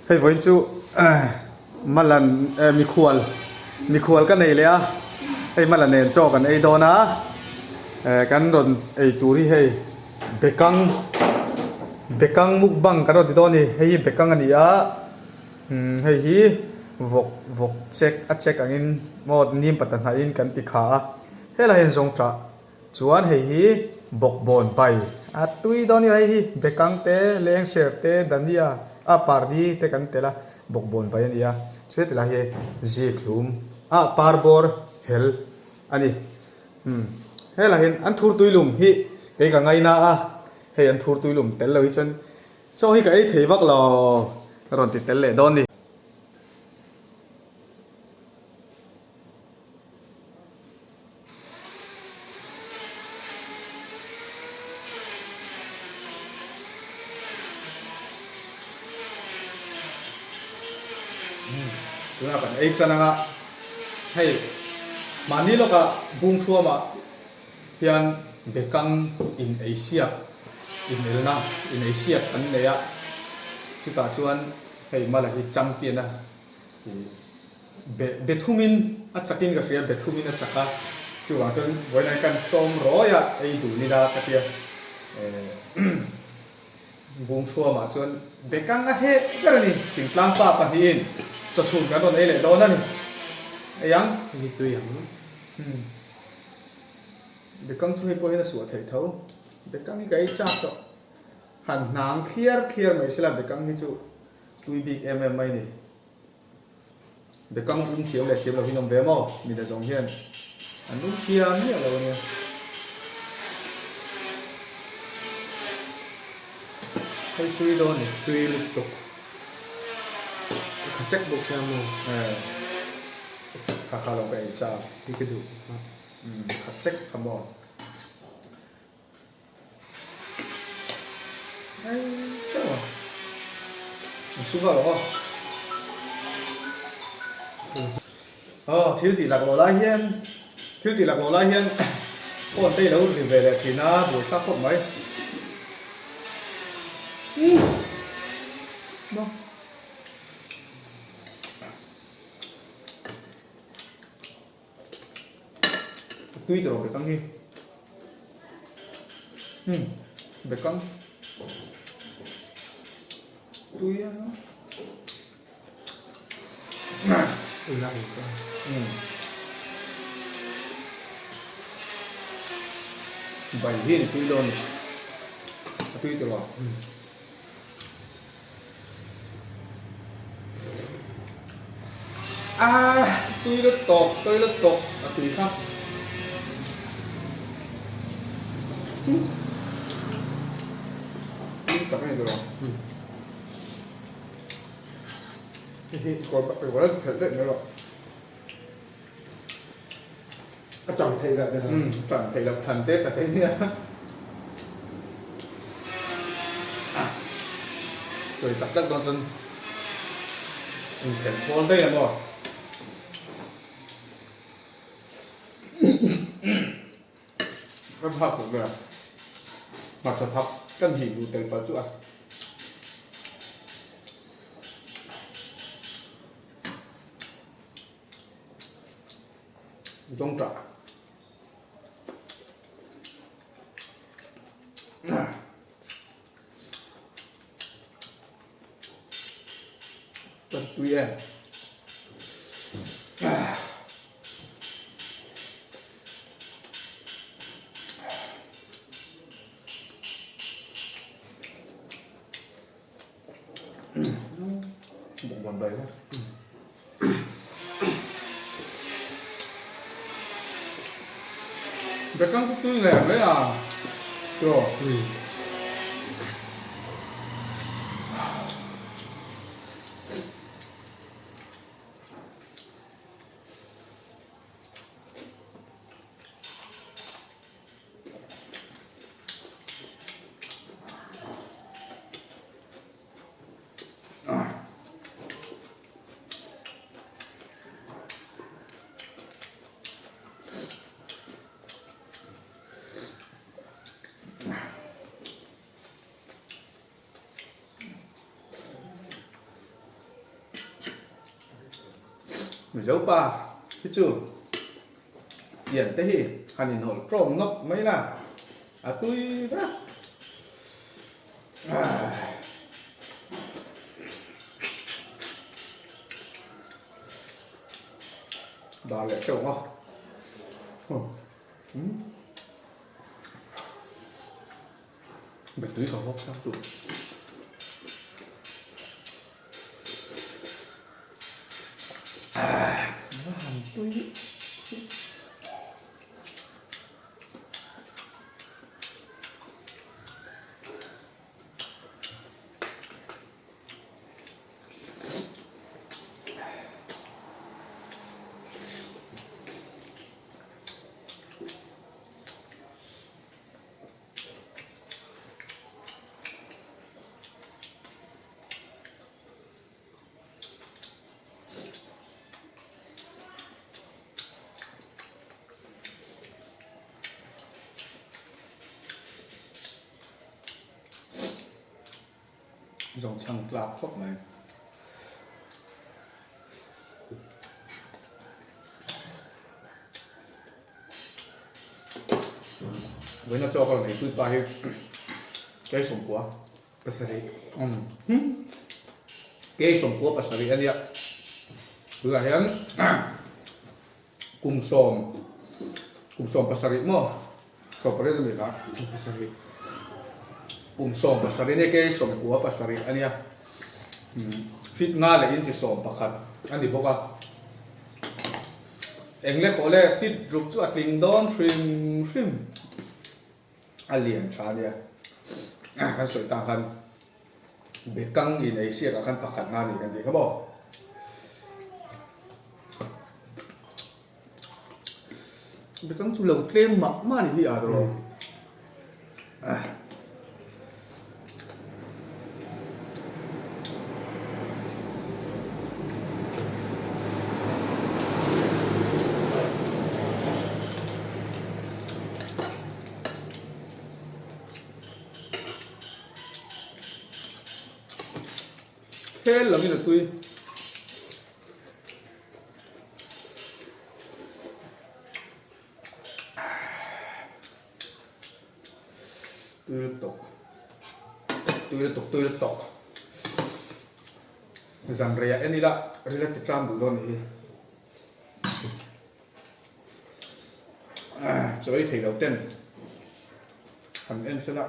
Hei vawiin chu Malan eh mikhual mikhual ka nei leh a, hei Malan nen chaw kan ei dawn a, eh kan rawn ei tur hi hei bekang bekang mukbang kan rawn ti dawn a ni, hei hi bekang a ni a, umm hei hi vawk vawk chek a chek angin maw nim pata hnahin kan ti kha a, helai hian zawngṭah. Chuan hei hi bawkbawn pai a tui dawn nia hei hi bekang te lengser te dania a pardi te kan tel a bawkbawn pai a ni a chu heti lai hi zik hlum a par bawr hel a ni umm helai hian an thur tui lum hi kei ka ngaina a hei an thur tui lum tel lo hi chuan chaw hi ka ei thei vak lo a rawn ti tel leh dawn a ni. Tunah kan ei tan anga hei mahni lawkah bung thuamah hian bekang in ei siak in elna in ei siak kan nei a chutah chuan hei mala hi champion a ih. Be be thumin a chakin ka hria, be thumin a chak a, chuvang chuan vawiin kan sawm rawi a ei dun ila ka tia eh Bungthruamah chuan bekang a heh ber a ni, thingtlang pa pahnihin chawchhun kan rawn ei leh dawn a ni. Ei ang. Ni tui ang. Umm bekang chu hei pawh hian a suah theih tho, bekang hi ka ei chak tawh, han hnang thliar thliar mai sela bekang hi chu tui bik em em mai a ni. Bekang um thiam leh thiam lo hi an awm ve maw? Mina zawng hian an um thiam miah lo a nia. Hei tui dawn ni. Tui lutuk. Ka kha sek bawk hian maw? Eh. Kha kha lo ka ei chak. Hi ka duh bawk a. Umm kha sek kha maw? Aw thil tih lak lawh lai hian thil tih lak lawh lai hian phone te i lo ri ve leh thin a buaithlak khawp mai. Tui tawh bekang hi umm bekang tui a umm bai hi a ni tui dawn a ni a tui tawh a. A tui la tawk tui la tawk a tui kha tui tak a ni tawh hei hi kawr kawr a phelh daih mai rawh a chang theih lah te umm chang theih loh than te tla thei nia sawi tak tak dawn chuan inphelh thawl daih a maw ka phak tuk ber a hmarcha thak kan hih duh tel palh chu a. Zawng tah. Ka tui em. Bawkbawn bai vek. Bekang chu tui leh mai a tiraw. Mizopa hi chu pian te hi han inhawlh ṭawm nawk mai la, a tui vek. Dar leh ṭeuh a. Betui ka hawk tak tur. Han tui. Zawng chhang tlak khawp mai. Vawiina chaw ka rawn ei pui pa hi kei sawmkua pasarih kei sawmkua pasarih a nia tunah hian kum sawm kum sawm pasarih maw sawm pariat a ni kha pasarih kum sawm pasarih a nia kei sawmkua pasarih a nia fit nga leh inchi sawm pakhat a ni bawk a. Eng le khawh le fit ruk chu a tling dawn hrim hrim a lian tha nia kan sawi tang khan bekang in ei siak ah khan pakhat na ni kan tih kha maw bekang chu lo tlem mah mah ni hi a rawh. Khel lovin a tui. Tui lutuk tui lutuk tui lutuk zan reiah en ila ril a ti tlam duh dawn anih hi chaw ei thei lo ten han en sela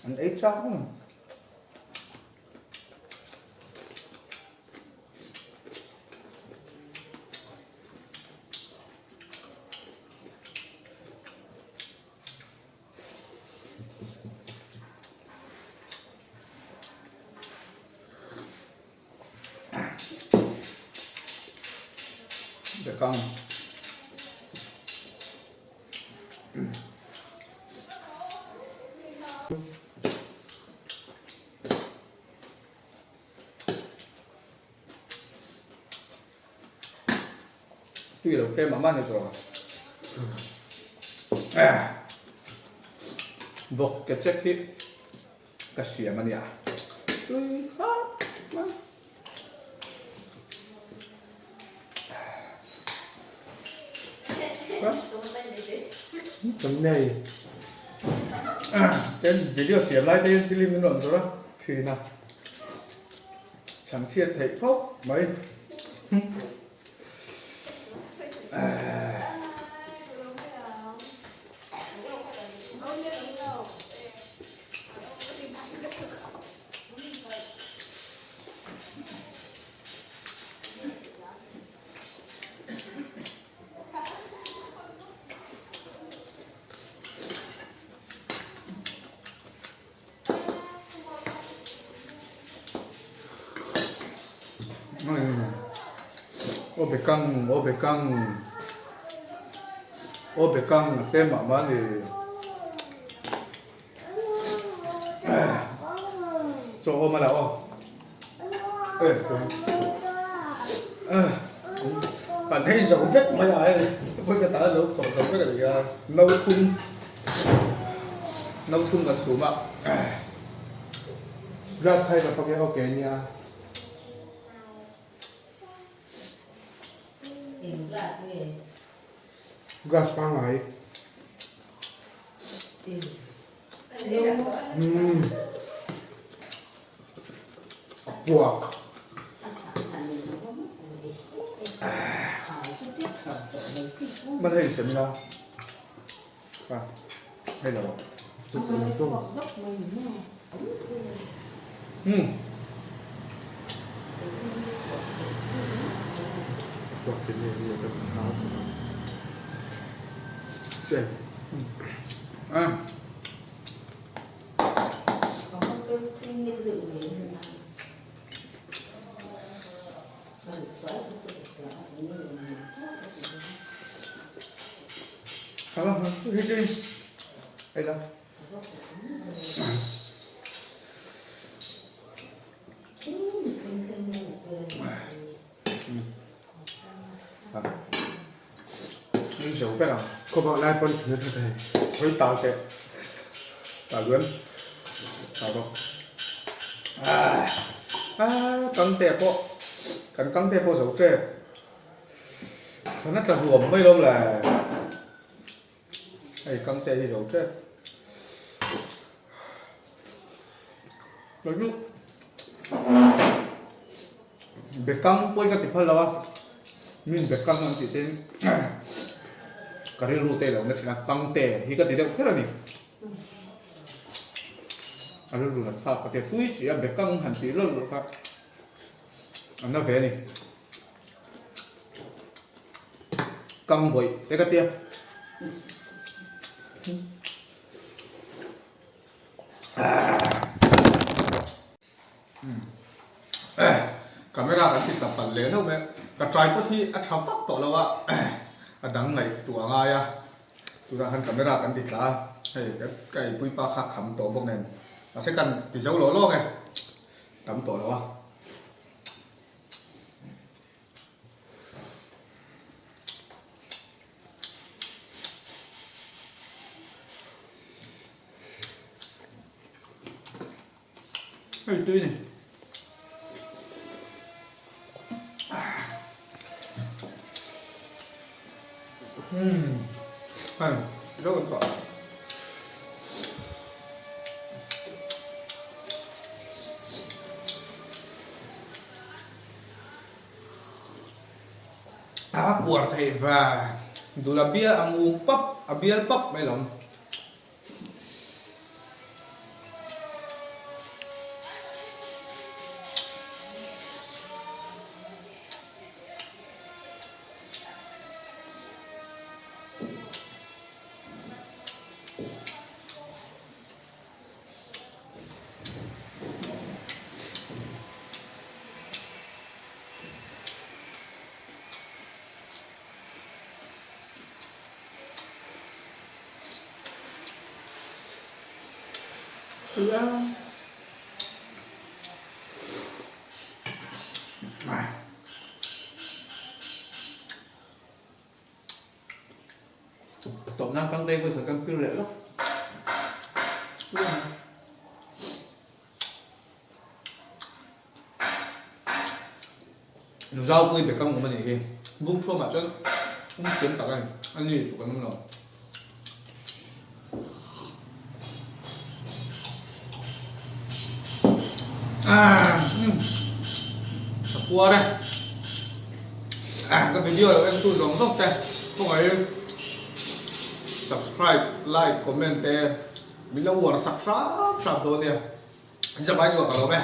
an ei chak ang. Bekang. Tui lo tlem ang mahni zawng a bawk ke check hi ka siam a nia tui khawp mai. Kan nei chuan video siam lai te hian thil hi min rawn zawrh a thin a. Chhangchhiat theih khawp mai. Aw bekang aw bekang aw bekang a tlem mah mah a ni chaw awm a la aw kan hei zo vek mai a hei vawi ka tan lo phawrh zo vek a ni a no thum no thum kan chhum a. Glass khai ka fak e okay nia. Gas pangngai. Umm. A puak. Man hei sem la. A hei lo. Umm. Puak te nge nge ka thau. Chen. A. Khawbah lai pawn thing a tha thei. Hoi tal teh. Tal duan. Tal bawk. Ah, kang te pawh. Kan kang te pawh zo tep. Thlan a tla hluam mai lo le. Hei kang te hi zo tep. Bekang pawi ka ti phal lo a, min bekang an tih ten ka rilru te lo na thin a, kang te hi ka ti deuh kher a ni. A rilru na thlak ka ti a, tui si a bekang han tih lawlh lawlh kha a na ve a ni. Kang bawih te ka ti a. Camera kan ti chap palh leh hlauh mai a, ka tripod hi a tha vak tawh lo a, a dang ngaihtuah a ngai a, tunah khan camera kan ti tla a, hei ka eipui pa kha a kham tawh bawk nen, mahse kan ti zo lawh lawk e, tam tawh lo a. Hei tui ni. Umm. Hei, deuh tawh. A puar theih ve. Dul a bial a mum pap, a bial pap mai lo. Tawp nan kang dei pawisa kan pir leh lawk. Nuzau pui bekang awm a nih hi. Buk thuamah chuan um thiam tak a ni. A ni chu kan awm lo. Ka puar e. Ka video lo en tu zawng zawng te khawngaih subscribe, like, comment te min lo uar sak hrap hrap dawn nia. Inzamai chu ka lawm e.